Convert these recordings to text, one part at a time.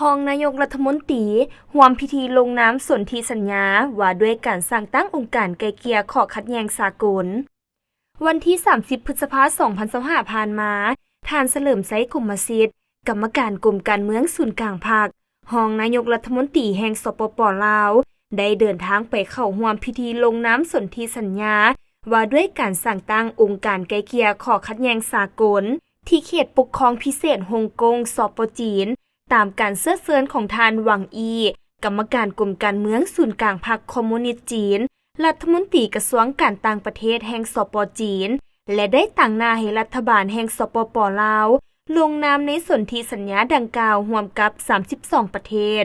ຮອງນາຍົກລັດຖະມົນຕີຮ່ວມພິທີລົງນາມສົນທິສັນຍາວ່າດ້ວຍການສ້າງຕັ້ງອົງການໄກ່ເກ່ຍຂໍ້ຂັດແຍ່ງສາກົນ. ວັນທີສາມສິບ ພຶດສະພາ ສອງພັນຊາວຫ້າ ຜ່ານມາ, ທ່ານ ສະເຫຼີມໄຊ ກົມມະສິດ, ກຳມະການກົມການເມືອງສູນກາງພັກ, ຮອງນາຍົກລັດຖະມົນຕີແຫ່ງ ສປປ ລາວ, ໄດ້ເດີນທາງໄປເຂົ້າຮ່ວມພິທີລົງນາມສົນທິສັນຍາວ່າດ້ວຍການສ້າງຕັ້ງອົງການໄກ່ເກ່ຍຂໍ້ຂັດແຍ່ງສາກົນ ທີ່ເຂດປົກຄອງພິເສດຮົງກົງ ສປ ຈີນ, ຕາມການເຊື້ອເຊີນຂອງທ່ານ ຫວັງ ອີ່, ກຳມະການກົມການເມືອງສູນກາງພັກຄອມມູນິດຈີນ, ລັດຖະມົນຕີກະຊວງການຕ່າງປະເທດແຫ່ງ ສປ ຈີນ ແລະ ໄດ້ຕາງໜ້າໃຫ້ລັດຖະບານແຫ່ງ ສປປ ລາວ ລົງນາມໃນສົນທິສັນຍາດັ່ງກ່າວຮ່ວມກັບ ສາມສິບສອງ ປະເທດ.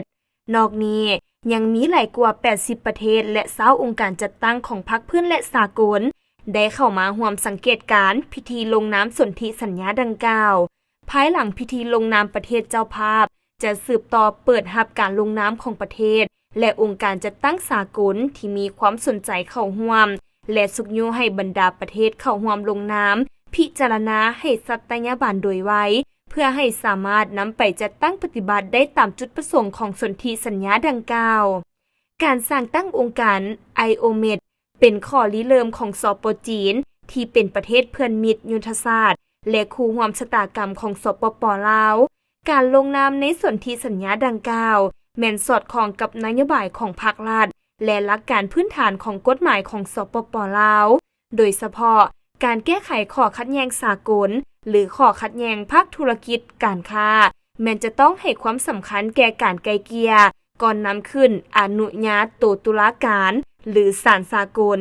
ນອກນີ້ຍັງມີຫຼາຍກວ່າ ແປດສິບ ປະເທດ ແລະ ຊາວອົງການຈັດຕັ້ງຂອງພາກພື້ນ ແລະ ສາກົນ ໄດ້ເຂົ້າມາຮ່ວມສັງເກດການພິທີລົງນາມສົນທິສັນຍາດັ່ງກ່າວ. ພາຍຫຼັງພິທີລົງນາມ, ປະເທດເຈົ້າພາບຈະສືບຕໍ່ເປີດຮັບການລົງນາມຂອງປະເທດ ແລະ ອົງການຈັດຕັ້ງສາກົນທີ່ມີຄວາມສົນໃຈເຂົ້າຮ່ວມ ແລະ ຊຸກຍູ້ໃຫ້ບັນດາປະເທດເຂົ້າຮ່ວມລົງນາມພິຈາລະນາໃຫ້ສັດຕະຍາບັນໂດຍໄວ ເພື່ອໃຫ້ສາມາດນຳໄປຈັດຕັ້ງປະຕິບັດໄດ້ຕາມຈຸດປະສົງຂອງສົນທິສັນຍາດັ່ງກ່າວ. ການສ້າງຕັ້ງອົງການ ໄອໂອເມັດ ເປັນຂໍ້ລິເລີ່ມຂອງ ສປ ຈີນ ທີ່ເປັນປະເທດເພື່ອນມິດຍຸດທະສາດ ແລະ ຄູ່ຮ່ວມຊະຕາກຳຂອງ ສປປ ລາວ. ການລົງນາມໃນສົນທິສັນຍາດັ່ງກ່າວ ແມ່ນສອດຄ່ອງກັບນະໂຍບາຍຂອງພາກລັດ ແລະ ຫຼັກການພື້ນຖານຂອງກົດໝາຍຂອງ ສປປ ລາວ, ໂດຍສະເພາະການແກ້ໄຂຂໍ້ຂັດແຍ່ງສາກົນ ຫຼື ຂໍ້ຂັດແຍ່ງພາກທຸລະກິດການຄ້າ ແມ່ນຈະຕ້ອງໃຫ້ຄວາມສຳຄັນແກ່ການໄກ່ເກ່ຍ ກ່ອນນຳຂຶ້ນອະນຸຍາດໂຕຕຸລາການ ຫຼື ສານສາກົນ.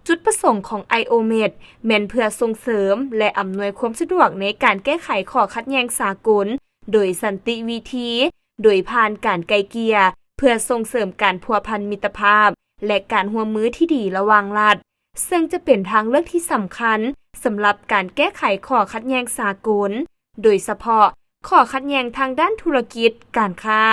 ຈຸດປະສົງຂອງ ໄອໂອເມັດ ແມ່ນເພື່ອສົ່ງເສີມ ແລະ ອຳນວຍຄວາມສະດວກໃນການແກ້ໄຂຂໍ້ຂັດແຍ່ງສາກົນໂດຍສັນຕິວິທີ, ໂດຍຜ່ານການໄກ່ເກ່ຍ ເພື່ອສົ່ງເສີມການພົວພັນມິດຕະພາບ ແລະ ການຮ່ວມມືທີ່ດີລະຫວ່າງລັດ, ເຊິ່ງຈະເປັນທາງເລືອກທີ່ສຳຄັນສຳລັບການແກ້ໄຂຂໍ້ຂັດແຍ່ງສາກົນ. ໂດຍສະເພາະຂໍ້ຂັດແຍ່ງທາງດ້ານທຸລະກິດການຄ້າ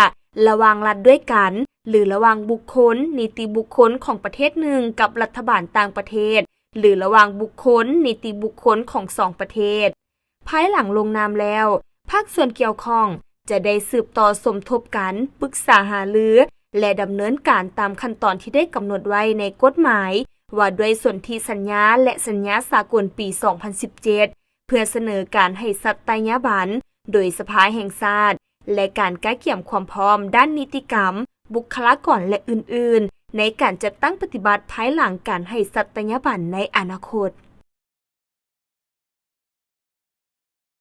ລະຫວ່າງລັດດ້ວຍກັນ ຫຼື ລະຫວ່າງບຸກຄົນນິຕິບຸກຄົນຂອງປະເທດໜຶ່ງກັບລັດຖະບານຕ່າງປະເທດ ຫຼື ລະຫວ່າງບຸກຄົນນິຕິບຸກຄົນຂອງສອງປະເທດ. ພາຍຫຼັງລົງນາມແລ້ວ, ພາກສ່ວນກ່ຽວຂ້ອງຈະໄດ້ສືບຕໍ່ສົມທົບກັນ, ປຶກສາຫາລື ແລະ ດຳເນີນການຕາມຂັ້ນຕອນທີ່ໄດ້ກຳນົດໄວ້ໃນກົດໝາຍວ່າດ້ວຍສົນທິສັນຍາ ແລະ ສັນຍາສາກົນປີສອງພັນສິບເຈັດ ເພື່ອສະເໜີການໃຫ້ສັດຕະຍາບັນໂດຍສະພາແຫ່ງຊາດ ແລະ ການກະກຽມຄວາມພ້ອມດ້ານນິຕິກຳ, ບຸກຄະລາກອນ ແລະ ອື່ນໆ ໃນການຈັດຕັ້ງປະຕິບັດພາຍຫຼັງການໃຫ້ສັດຕະຍາບັນໃນອະນາຄົດ.